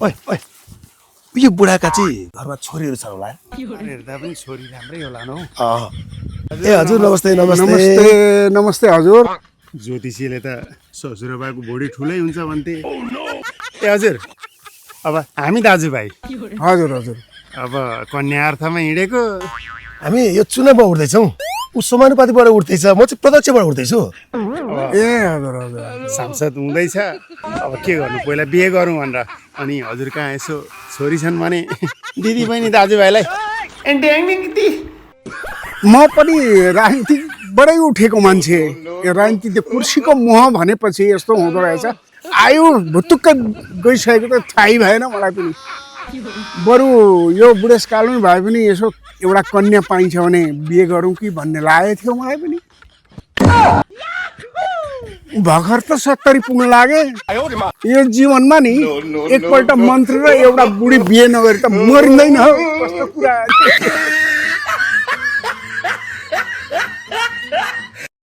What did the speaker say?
ओइ ओइ यो बुढाका चाहिँ घरमा छोरीहरू छ होला हेर्दा पनि छोरी राम्रै होला न हौ। ए हजुर नमस्ते नमस्ते नमस्ते नमस्ते हजुर। ज्योतिषीले त ससुराबाको भुँडी ठुलै हुन्छ भन्थे। ए हजुर, अब हामी दाजुभाइ हजुर हजुर अब कन्या अर्थमा हिँडेको। हामी यो चुनावमा उठ्दैछौँ। ऊ समानुपातिबाट उठ्दैछ, म चाहिँ प्रत्यक्षबाट उठ्दैछु। ए हजुर हजुर सांसद हुँदैछ, अब के गर्नु, पहिला बिहे गरौँ भनेर। अनि हजुर कहाँ यसो छोरी छन् भने दिदी बहिनी दाजुभाइलाई म पनि राजनीतिबाटै उठेको मान्छे। यो राजनीति कुर्सीको मोह भनेपछि यस्तो हुँदो रहेछ। आयु भुतुक्कै गइसकेको त थाहै भएन मलाई पनि। बरु यो बुढेसकालमै भए पनि यसो एउटा कन्या पाइन्छ भने बिहे गरौँ कि भन्ने लागेको थियो मलाई पनि। भर्खर त 70 पुग्न लागे। यो जीवनमा नि एकपल्ट मन्त्री र एउटा बुढी बिहे नगरी त मरिँदैन हौ। कस्तो कुरा